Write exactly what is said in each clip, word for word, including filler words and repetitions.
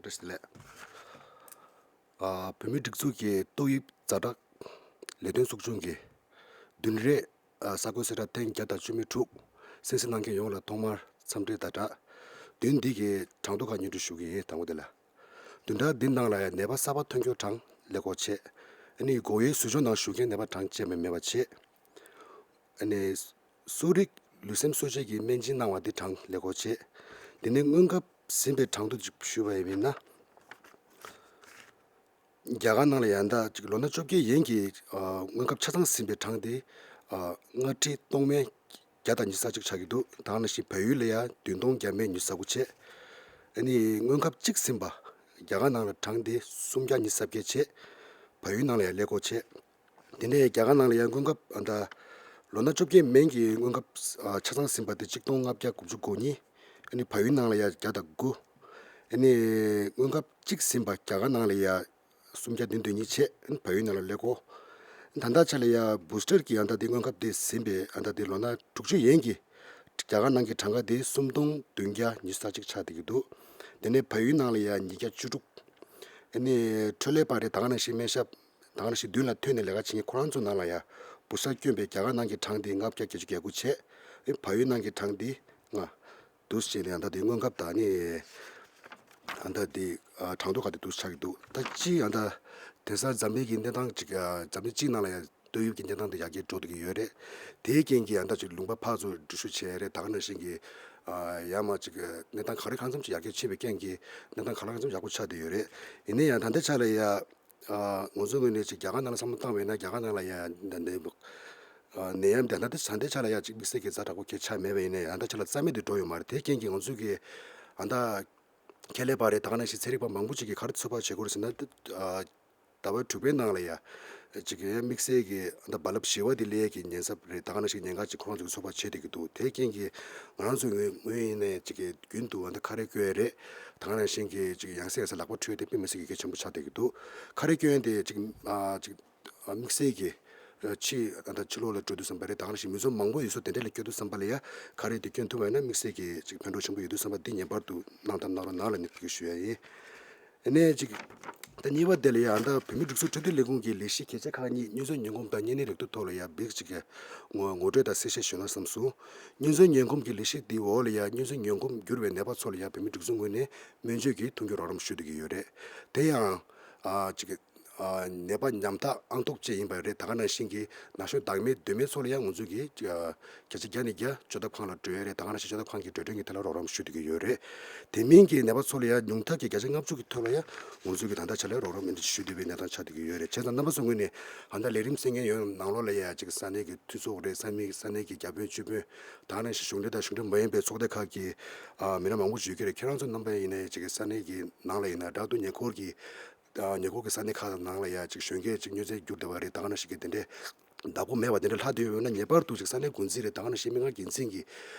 ལགས། ཨ། བོད་མིའི་སྒྲིག་འཛུགས་ཀྱི་ཏོག་དབྱིབས་ཛ་དྲག་ལས་དོན་ཚོགས་ཆུང་གིས་བདུན་རེར། ཨ། གསར་འགོད་གསལ་བསྒྲགས་ཐེངས་བརྒྱ་དང་བཅུ་མེད་དྲུག་གསན་གཟིགས་གནང་མཁན་ཡོངས་ལ་ཐོག་མར་འཚམས་འདྲི་དང་སྦྲགས། བདུན་འདི་གི་གྲངས་ཐོ་ཁག་སྙན་སྒྲོན་ཞུ་གི་ཡིན། དང་པོ་དེ་ལ། བདུན་ཕྲག་འདི་ནང་ལ་ཡང་ནད་པ་གསར་པ་ཐོན་སྐྱོད་གྲངས་ལས་འགོ་བྱས། ཨ་ནི་སྒོ་དབྱེའི་ཟུར་འཇོག་ནང་ཞུགས་མཁན་ནད་པ་གྲངས་བཅད་མེད་མེད་པ་བྱས། ཨ་ནི་གསོ་རིག་ལུས་སེམས་གསོ་བྱེད་ཀྱི་སྨན་སྦྱིན་གནང་བ་འདི་གྲངས་ལས་འགོ་བྱས། དེ་ནས་སྔོན་ཁབ་ཟིན་པའི་གྲངས་ཐོ་ཅིག་ཞུས་པ་ཡིན་ན། རྒྱ་གར་ནང་ལ་ཡང་ད་ཅིག་ལོ་ན་བཅོ་བརྒྱད་ཡན་གྱི། ཨ། སྔོན་ཁབ་ཆ་ཚང་ཟིན་པའི་གྲངས་དེ། ཨ། ལྔ་ཁྲི་སྟོང་མན་བརྒྱ་དང་ཉི་ཤུ་རྩ་གཅིག་ཆགས་ཀྱི་འདུག། ད་ག་ནང་བཞིན་བལ་ཡུལ་ལ་ཡང་བདུན་སྟོང་བརྒྱ་མེད་ཉི་ཤུ་རྩ་དགུ་བྱས། ཨ་ནི་སྔོན་ཁབ་གཅིག་ཟིན་པ་རྒྱ་གར་ནང་ལ་གྲངས་དེ་སུམ་བརྒྱ་ཉི་ཤུ་རྩ་བརྒྱད་བྱས། བལ་ཡུལ་ནང་ལ་ཡང་ཀླད་ཀོར་བྱས། དེ་ནས་རྒྱ་གར་ནང་ལ་ཡང་སྔོན་ཁབ་ཨ་ད་ལོ་ན་བཅོ་བརྒྱད་མན་གྱི་སྔོན་ཁབ་ཨ་ཆ་ཚང་ཟིན་པ་དེ་ཆིག་སྟོང་ལྔ་བརྒྱ་དགུ་བཅུ་གོ་གཉིས། ཨ་ནི་བལ་ཡུལ་ནང་ལ་ཡང་བརྒྱ་དང་དགུ། ཨ་ནི་སྔོན་ཁབ་གཅིག་ཟིན་པ་རྒྱ་གར་ནང་ལ་ཡང་སུམ་བརྒྱ་བདུན་དོན་གཉིས་བྱས། ཨ་ནི་བལ་ཡུལ་ནང་ལ་ཀླད་ཀོར། ད་ལྟ་ཆ་ལ་ཡང་བུ་སི་ཊར་གྱི་ཨ་ད་དེ་སྔོན་ཁབ་དེ་ཟིན་པའི་ཨ་ད་དེ་ལོ་ན་དྲུག་ཅུ་ཡན་གྱི་རྒྱ་གར་ནང་གི་གྲངས་ཀ་དེ་སུམ་སྟོང་བདུན་བརྒྱ་ཉི་ཤུ་རྩ་གཅིག་ཆགས་བསྡད་ཀྱི་འདུག། དེ་ནས་བལ་ཡུལ་ནང་ལ་ཡང་ཉིས་བརྒྱ་བཅུ་དྲུག། ཨ་ནི་འཕྲོད་ལས་པ་རེད། ད་ག་ནང་བཞིན་སྨན་ཞབས། ད་ག་ནང་བཞིན་མདུན་ལ་ཐོན་ནས་ལས་ཀ་བྱེད་མཁན་ཁོ་རང་ཚོ་ནང་ལ་ཡང་བུ་ཤ་བསྐྱོན་པའི་རྒྱ་གར་ནང་གི་གྲངས་དེ་ལྔ་བརྒྱ་བརྒྱད་ཅུ་གྱ་དགུ་བྱས། ཨེ་བལ་ཡུལ་ནང་གི་གྲངས་དེ་ལྔ། འདུག་སེ་བྱས་ནས་ཨ་ད་དེ་སྔོན་ཁབ་དང་ནི། ཨ་ད་དེ་ཨ་གྲངས་ཐོ་ཁག་དེ་འདུག་ཆགས་ཀྱི་འདུག། ད་ཅི་ཨ་ད་དེང་སང་འཛམ་གླིང་གི་གནས་སྟངས་ཅིག་ཨ་འཛམ་གླིང་སྤྱིའི་ནང་ལ་ཡང་ཏོག་དབྱིབས་ཀྱི་གནས་སྟངས་དེ་ཡར་རྒྱས་འགྲོ་བསྡད་ཀྱི་ཡོད་རེད། དེའི་རྐྱེན་གྱིས་ཨ་ད་ཅིག་ལུང་པ་ཕར་ཚུར་འགྲུལ་བཞུད་བྱས་རེད། ད་ག་ནང་བཞིན་གྱི་ཨ་ཡར་མར་ཅིག་གནས་སྟངས་ག་རེ་གང་འཚམ་ཅིག་ཡར་རྒྱས་ཕྱིན་པའི་རྐྱེན་གྱིས་གནས་སྟངས་ག་ལ་གང་འཚམ་ཡག་པོ་ཆགས་བསྡད་ཡོད་རེད། ཡིན་ན་ཡང་ད་ལྟའི་ཆ་ལ་ཡ། ཨ་ང་ཚོའི་ངོས་ནས་ཅིག་རྒྱ་གར་ནང་ལ་བསམ་བློ་བཏང་བས་ན་རྒྱ་གར་ནང་ལ་ཡ་ད་ནད་ཨ་ནད་ཡམས་དེ་ད་ལྟ་ད་ལྟའི་ཆ་ལ་ཡ་ཅིག་དམིགས་བསལ་གྱི་ཛ་དྲག་པོ་གལ་ཆགས་མེད་པ་ཡིན་ནའི་ད་ལྟའི་ཆ་ལ་རྩ་མེད་དུ་འགྲོ་ཡོད་མ་རེད། དེའི་རྐྱེན་གྱིས་ང་ཚོས་ཀྱི་ཨ་ད་ཁྱད་ལས་པ་རེད། ད་ག་ནང་བཞིན་ཚན་རིག་པ་མང་པོ་ཅིག་གིས་ག་རེ་ཚོད་དཔག་བྱེད་དགོས་རེད་ཟེར་ན། ཨ་ཟླ་བ་དྲུག་པའི་ནང་ལ་ཡ་ཅིག་གི་དམིགས་བསལ་གྱི་ཨ་ད་རྦ་རླབས་བཞི་བ་དེ་སླེབས་ཀྱི་ཉེན་ཚབས་རེད། ད་ག་ནང་བཞིན་ཉེན་ཁ་ཅིག་ཁོ་རང་ཚོ་གིས་ཚོད་དཔག་བྱེད་བསྡད་ཀྱི་འདུག། དེའི་རྐྱེན་གྱིས་ང་རང་ཚོའི་ངོས་ངོས་ཡིན་ནའི་ཅིག་གི་རྒྱུན་དུ་ཨ་ད་ཁ་རས་གྱོན་ཡས་རེད། ད་ག་ནང་བཞིན་གྱི་ཅིག་ཡང་སེ་ཡང་སེ་ལག་པ་འཁྲུ་ཡས་དེ་དཔེ་མི་སྲིད་ཀྱི་གལ་ཆེན་པོ་ཆགས་བསྡད་ཀྱི་འདུག། ཁ་རས་གྱོན་ཡས་དེ་ཅིག་ཨ་ཅིག་ཨ་དམིགས་བསལ་གྱི་ཨ་ཕྱི་ཨ་ད་ཕྱི་ལོགས་ལ་འགྲོ་དུས་ཙམ་པ་རེད། ད་ག་ནང་བཞིན་མི་ཚོགས་མང་པོ་ཡོད་ས་དེ་འདྲ་ལ་སྐྱོད་དུས་ཙམ་པ་ལ་ཡ་ཁ་རས་དེ་གྱོན་ཐུབ་པ་ཡིན་ན་དམིགས་བསལ་གྱི་ཅིག་ཕན་ཐོགས་ཆེན་པོ་ཡོད་དུས་ཙམ་པ་འདི་ངེས་པར་དུ་གནང་ཐབས་གནང་རོགས་གནང་ལབ་ནས་འབོད་སྐུལ་ཞུ་ཡ་ཡིན། ཨ་ནས་ཅིག་ད་གཉིས་པ་དེ་ལ་ཡང་ད་བོད་མིའི་སྒྲིག་འཛུགས་འཕྲོད་བསྟེན་ལས་ཁུངས་ཀྱི་ལས་གཞི་གལ་ཆེ་ཁག་གཉིས་སྔོན་ཚོད་ཉོ་སྒོམ་དང་བརྙན་གནས་རིགས་དྲུག་ཐོག་ལ་ཡང་འབིག་ཅིག་གི་ངོ་ངོ་སྤྲོད་དང་གསལ་བཤད་ཞུས་ན་བསམ་སོང་། སྔོན་ཚོད་ཉོ་སྒོམ་གྱི་ལས་གཞི་འདིའི་འོག་ལ་ཡང་སྔོན་ཚོད་ཉོ་སྒོམ་གྱུར་བའི་ནད་པ་ཚོ་ལ་ཡང་བོད་མིའི་སྒྲིག་འཛུགས་ངོས་ནས་སྨན་བཅོས་ཀྱི་མཐུན་འགྱུར་རོགས་རམ་ཞུ་བསྡད་ཀྱི་ཡོད་རེད། དེ་ཡང་ཨ་ཅིག་ཨ་ནད་པ་ཉམ་ཐག་ཨང་ཐོག་བཅས་ཡིན་པ་རེད། ད་ག་ནང་བཞིན་གྱི་ན་གཞོན་བདག་མེད་གདོད་མའི་ཚོ་ལ་ཡང་ང་ཚོས་ཀྱི་ཨ་བརྒྱ་ཆ་བརྒྱ་ནས་བརྒྱ་བཅོས་ཐབས་ཁང་ལ་འགྲོ་ཡ་རེད། ད་ག་ནང་བཞིན་བཅོས་ཐབས་ཁང་གི་འགྲོ་གྲོན་གྱི་ཐད་ལ་རོགས་རམ་ཞུ་བསྡད་ཀྱི་ཡོད་རེད། དེ་མིན་གྱི་ནད་པ་ཚོ་ལ་ཡང་ཉུང་མཐར་གྱི་བརྒྱ་ཆ་ལྔ་བཅུ་གི་ཐོག་ལ་ཡང་ང་ཚོས་ཀྱི་ད་ལྟ་ཆ་ལ་རོགས་རམ་ཨེ་འདྲ་ཞུ་བསྡད་པའི་གནས་སྟངས་ཆགས་བསྡད་ཀྱི་ཡོད་རེད། བྱས་ཙང་རྣམ་པ་ཚོ་ངོས་ནས་ད་ལྟ་ལས་རིམ་གསན་མཁན་ཡོད་ནང་ལོགས་ལ་ཡང་ཅིག་ས་གནས་ཀྱི་འཐུས་ཚོགས་རེད། ས་གནས་ས་གནས་ཀྱི་བརྒྱ་དཔོན་བཅུ་དཔོན་ད་ག་ནང་བཞིན་གཞུང་འབྲེལ་དང་གཞུང་འབྲེལ་མ་ཡིན་པའི་ཚོགས་སྡེ་ཁག་གི་ཨ་མི་སྣ་མང་པོ་ཞིག་ཡོད་ཀྱི་རེད། ཁྱེད་རང་ཚོ་རྣམ་པ་ཡིན་ནའི་ཅིག་ས་གནས་ཀྱི་ནང་ལ་ཡིན་ན་འདྲ་འདུག། ཉེ་འཁོར་གྱི་ཨ་ཉེ་འཁོར་གྱི་ས་གནས་ཁག་ནང་ལ་ཡ་ཅིག་གཞོན་སྐྱེས་ཅིག་མྱོས་རྫས་བསྐྱུར་བསྡད་པ་རེད། ད་ག་ནང་བཞིན་གྱི་དེ་འདྲའི་བདག་པོ་མེད་པ་དེ་འདྲ་ལྷག་བསྡད་ཡོད་ན་ངེས་པར་དུ་ཅིག་ས་གནས་འགོ་འཛིན་རེད། ད་ག་ནང་བཞིན་སྨན་ཁང་འགན་འཛིན་གྱི་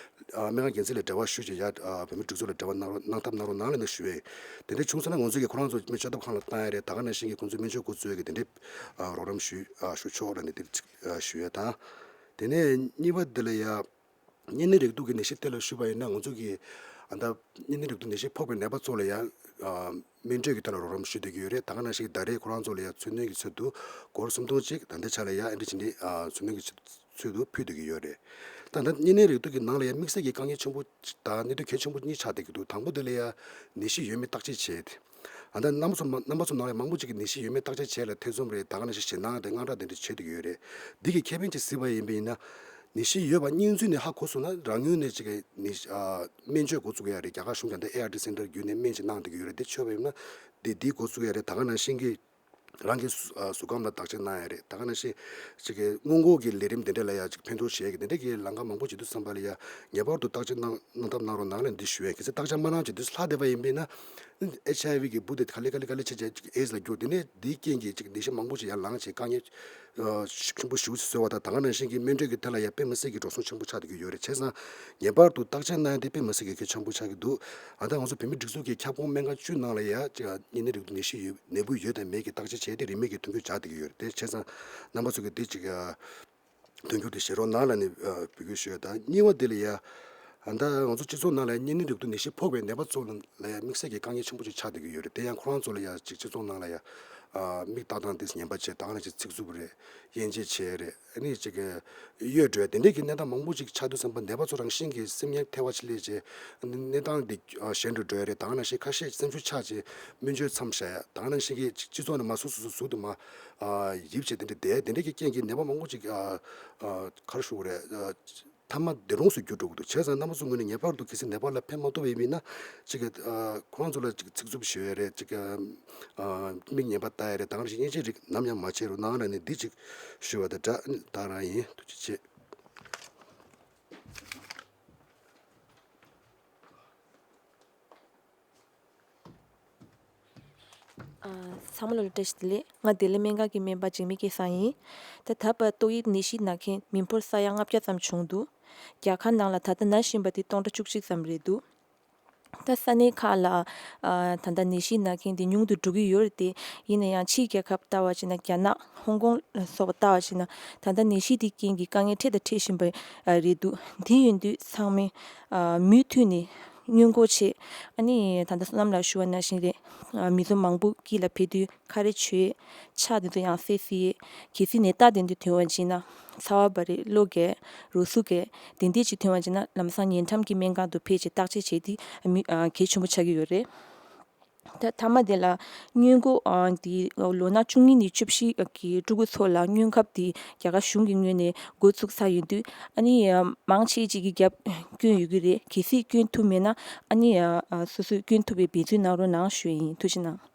ཨ་སྨན་ཁང་འགན་འཛིན་ལ་འབྲེལ་བ་ཞུས་བྱས་ཡ་ཨ་བོད་མིའི་སྒྲིག་འཛུགས་ལ་འབྲེལ་བ་གནང་རོགས་གནང་ཐབས་གནང་རོགས་གནང་ལབ་ནས་ཞུ་ཡ་ཡིན། དེ་འདྲ་བྱུང་སོང་ན་ང་ཚོས་ཀྱི་ཁོ་རང་ཚོ་སྨན་བཅོས་ཐབས་ཁང་ལ་བཏང་ཡ་རེད། ད་ག་ནང་བཞིན་གྱི་ཁོང་ཚོའི་སྨན་བཅོས་འགོ་བཙུགས་ཡ་གི་དེ་འདྲའི་ཨ་རོགས་རམ་ཞུ་ཨ་ཞུ་ཆོག་ལབ་ནས་དེ་ཨ་ཞུ་ཡ་དང་། དེ་ནས་གཉིས་པ་དེ་ལ་ཡ། བརྙན་གནས་རིགས་དྲུག་གི་ནད་གཞི་ཐད་ལ་ཞུས་པ་ཡིན་ན་ང་ཚོ་གིས་ཨ་ད་བརྙན་གནས་རིགས་དྲུག་ནད་གཞི་ཕོག་པའི་ནད་པ་ཚོ་ལ་ཡང་ཨ་སྨན་སྤྲོད་ཀྱི་ཐད་ལ་རོགས་རམ་ཞུ་བསྡད་ཀྱི་ཡོད་རེད། ད་ག་ནང་བཞིན་ད་རེས་ཁོ་རང་ཚོ་ལ་ཡང་འཚོ་སྣོན་གྱི་ཚུལ་དུ་སྒོར་སུམ་སྟོང་གཅིག་ད་ལྟའི་ཆ་ལ་ཡང་ཨ་འདྲ་བྱས་ནས་ཨ་འཚོ་སྣོན་གྱི་ཚུལ་དུ་ཕུལ་བསྡད་ཀྱི་ཡོད་རེད། ད་ལྟ་བརྙན་གནས་རིགས་དྲུག་གི་ནང་ལ་ཡང་དམིགས་བསལ་གྱི་དཀའ་ངལ་ཆེན་པོ་དང་གནད་དོན་གལ་ཆེན་པོ་གཉིས་ཆགས་བསྡད་ཀྱི་འདུག། དང་པོ་དེ་ལ་ཡང་ནད་གཞི་ཡོད་མེད་བརྟག་དཔྱད་བྱས་ཏེ། ཨ་ད་རྣམ་པ་ཚོ་མ་རྣམ་པ་ཚོ་ནང་ལ་མང་པོ་ཅིག་གིས་ནད་གཞི་ཡོད་མེད་བརྟག་དཔྱད་བྱས་ལ་ཐེ་ཚོམ་རེད། ད་ག་ནང་བཞིན་ཞེད་སྣང་དང་དངངས་སྐྲག་དེ་འདྲ་བྱེད་བསྡད་ཀྱི་ཡོད་རེད། འདི་གི་ཁེ་ཕན་ཅིག་གཟིགས་པ་ཡིན་པ་ཡིན་ན། ནད་གཞི་ཡོད་པ་སྙིང་བཅུད་ནས་ཧ་གོ་སོང་ན་རང་ངོས་ནས་ཅིག་གི་ནད་གཞི་ཨ་སྨན་བཅོས་འགོ་བཙུགས་ཡ་རེད། རྒྱ་གར་གཞུང་གིས་ད་ལྟ་ཨེ་ཨར་ཊི་སེན་ཊར་བརྒྱུད་ནས་སྨན་ཅིག་གནང་བསྡད་ཀྱི་ཡོད་རེད། དེ་མཆོད་པ་ཡིན་ན་དེ་འདི་འགོ་བཙུགས་ཡ་རེད། ད་ག་ནང་བཞིན་གྱི་རང་གི་གཟུགས་ཨ་གཟུགས་ཁམས་ལ་བརྟག་དཔྱད་གནང་ཡ་རེད། ད་ག་ནང་བཞིན་ཅིག་གི་སྔོན་འགོག་གི་ལས་རིམ་དེ་འདྲ་ལ་ཡ་ཅིག་ཕན་ཐོགས་བྱེད་ཀྱི་དེ་འདྲ་གི་ལམ་ཁ་མང་པོ་བྱེད་དུས་ཙམ་པ་ལ་ཡ་ངེས་པར་དུ་བརྟག་དཔྱད་གནང་གནང་ཐབས་གནང་རོགས་གནང་ལབ་འདི་ཞུ་ཡ་ཡིན། གལ་སྲིད་བརྟག་དཔྱད་མ་གནང་བྱས་དུས་ལྷག་བསྡད་པ་ཡིན་པས་ན། ཨེཆ་ཨའི་ཝི་གི་འབུ་དེ་ག་ལེ་ག་ལེ་ག་ལེ་བྱས་བྱས་ཅིག་ཨེ་ཛི་ལ་འགྱུར། དེ་ནས་དེའི་རྐྱེན་གྱིས་ཅིག་ནད་གཞི་མང་པོ་ཞིག་ཡར་ལངས་བྱས་དཀའ་ངལ་ཨ་ཆེན་པོ་ཞེ་པོ་ཅིག་བཟོས་པ་དང་། ད་ག་ནང་བཞིན་གྱི་སྨན་སྤྲོད་ཀྱི་ཐད་ལ་ཡང་དཔེ་མི་སྲིད་ཀྱི་འགྲོ་སོང་ཆེན་པོ་ཆགས་བསྡད་ཀྱི་ཡོད་རེད། བྱས་ཙང་ངེས་པར་དུ་བརྟག་དཔྱད་གནང་ཡ་དེ་དཔེ་མི་སྲིད་ཀྱི་གལ་ཆེན་པོ་ཆགས་ཀྱི་འདུག། ཨ་ད་ང་ཚོ་བོད་མིའི་སྒྲིག་འཛུགས་ཀྱི་ཁྱབ་ཁོངས་སྨན་ཁང་བཅུ་ནང་ལ་ཡ་ཅིག་བརྙན་གནས་རིགས་དྲུག་ནད་གཞི་ཡོད་ནད་འབུ་ཡོད་དང་མེད་ཀྱི་བརྟག་དཔྱད་བྱས་ཏེ་རིན་མེད་ཀྱི་མཐུན་འགྱུར་སྦྱར་བསྡད་ཀྱི་ཡོད་རེད། དེ་བྱས་ཙང་རྣམ་པ་ཚོ་གིས་དེ་ཅིག་ཨ་མཐུན་འགྱུར་དེ་བཞེས་རོགས་གནང་ལབ་ནས་ཨ་འབོད་སྐུལ་ཞུ་ཡ་དང་། གཉིས་པ་དེ་ལ་ཡ་ ད་ང་ཚོ་སྤྱི་ཚོགས་ནང་ལ་གཉན་ནད་རིགས་དུག་ནད་གཞི་ཕོག་པའི་ནད་པ་ཚོ་ལ་དམིགས་བསལ་གྱི་དཀའ་ངལ་ཆེན་པོ་ཅིག་ཆགས་བསྡད་ཀྱི་ཡོད་རེད། དེ་ཡང་ཁོ་རང་ཚོ་ལ་ཡ་ཅིག་སྤྱི་ཚོགས་ནང་ལ་ཡ་ཨ་མིག་ལྟ་སྟངས་དེ་ངན་པ་བྱས། ད་ག་ནང་བཞིན་ཚིག་རྩུབ་རེད། དབྱེ་འབྱེད་བྱས་རེད། ཨ་ནི་ཅིག་གཡོལ་འགྲོ་ཡ་དེ་འདྲས་ཀྱི་གནས་སྟངས་མང་པོ་ཅིག་ཆགས་དུས་ཙམ་པ་ནད་པ་ཚོ་རང་བཞིན་གྱིས་སེམས་ཉར་ཐལ་བ་ཅིག་སླེབས་བྱས། གནས་སྟངས་འདི་ཞན་དུ་འགྲོ་ཡ་རེད། ད་ག་ནང་བཞིན་ཁ་ཤས་སེམས་ཤུགས་ཆག་བྱས་སྨན་བཅོས་མཚམས་བཞག་ཡ། ད་ག་ནང་བཞིན་གྱི་སྤྱི་ཚོགས་ནང་མ་སོ་སོ་སོ་ཟུར་དུ་མ་ཡིབ་བྱས་དེ་འདྲས་བསྡད། དེ་འདྲས་ཀྱི་རྐྱེན་གྱིས་ནད་པ་མང་པོ་ཅིག་ག་རེ་ཞུ་དགོས་རེད། མཐའ་མ་བདེ་ལོངས་སུ་འགྱུར་འགྲོ་གི་འདུག་བྱས་ཙང་རྣམ་པ་ཚོ་ངོས་ནས་ངེས་པར་དུ་གལ་སྲིད་ནད་པ་ལ་ཕན་མ་ཐོགས་པ་ཡིན་ན། ཅིག་གི་ཨ་ཁོ་རང་ཚོ་ལ་ཅིག་ཚིག་རྩུབ་ཞུ་ཡ་རེད། ཅིག་གི་ཨ་མིག་ངན་པ་ལྟ་ཡ་རེད། ད་ག་ནང་བཞིན་དབྱེ་འབྱེད་རིགས་ནམ་ཡང་མ་བྱེད་རོགས་གནང་ལབ་ནས་འདི་ཅིག་ཞུ་བ་དང་སྦྲགས། ད་རང་ཡིན། ཐུགས་རྗེ་ཆེ། ཨ། ཚང་མ་ལ་བཀྲ་ཤིས་བདེ་ལེགས། ང་བདེ་ལེགས་སྨན་ཁང་གི་སྨན་པ་འཇིགས་མེད་སྐལ་བཟང་ཡིན། ད་ད་བར་ཏོག་དབྱིབས་ནད་གཞི་ན་མཁན་མི་འབོར་ས་ཡ་ལྔ་བརྒྱ་ཙམ་བྱུང་འདུག་རྒྱལ་ཁབ་ནང་ལ་ད་ལྟ་ན་བཞིན་པ་དེ་སྟོང་ཕྲག་བཅུ་གཅིག་ཙམ་རེད་འདུག་ད་ས་གནས་ཁག་ལ་ཨ་ད་ལྟ་ནད་གཞི་ན་མཁན་དེ་ཉུང་དུ་འགྲོ་གི་ཡོད་རེད་དེ། ཡིན་ན་ཡང་ཕྱིའི་རྒྱལ་ཁབ་ལྟ་བ་བྱས་ན། རྒྱ་ནག་ཧོང་ཀོང་ལ་སོགས་པ་ལྟ་བ་བྱས་ན། ད་ལྟ་ནད་གཞི་དེའི་རྐྱེན་གྱིས་དཀའ་ངལ་འཕྲད་དང་འཕྲད་བཞིན་པ་རེད་འདུག་དེ་ཡིན་དུས་ཚང་མས་ཨ་མུ་མཐུད་ནས་སྔོན་འགོག་བྱེད། ཨ་ནི་ད་ལྟ་བསོད་ནམས་ལགས་ཞུ་བ་ནང་བཞིན་རེད། ཨ་མི་ཚོ་མང་པོ་དཀྱིལ་ལ་ཕེབས་དུས་ཁ་རས་མཆོད། ཕྱག་དེ་ཚོ་ཡང་བསྲེགས་བསྲེགས། གལ་སྲིད་ནད་རྟགས་དེ་འདྲ་ཐོན་པ་ཡིན་ན། ཚ་བ་འབར་རེད། གློ་རྒྱས། རུས་ཟུག་རྒྱས། དེ་འདྲས་ཅིག་ཐོན་པ་ཡིན་ན་ལམ་སང་ཉེ་འགྲམ་གྱི་སྨན་ཁང་དུ་ཕེབས་བྱས་བརྟག་དཔྱད་བྱེད་དེ་མི་ཨ་གལ་ཆེན་པོ་ཆགས་ཀྱི་ཡོད་རེད། ད་མཐའ་མ་དེ་ལ་སྔོན་འགོག་ཨ་དེ་ལོ་ན་བཅུ་གཉིས་ནས་བཅུ་བཞི་གི་ཕྲུ་གུ་ཚོ་ལ་སྔོན་ཁབ་དེ་རྒྱ་གར་གཞུང་གི་ངོས་ནས་འགོ་བཙུགས་ཚར་ཡོད་དུས། ཨ་ནི་ཨ་མང་ཆེ་ཅིག་གིས་རྒྱབ་སྐྱོན་ཡོད་ཀྱི་རེད། གལ་སྲིད་སྐྱོན་ཐུབ་མེད་ན། ཨ་ནི་ཨ་ཨ་སོ་སོས་སྐྱོན་ཐུབ་པའི་འབད་བརྩོན་གནང་རོགས་གནང་ཞུ་ཡ་ཡིན། ཐུགས་རྗེ་གནང་།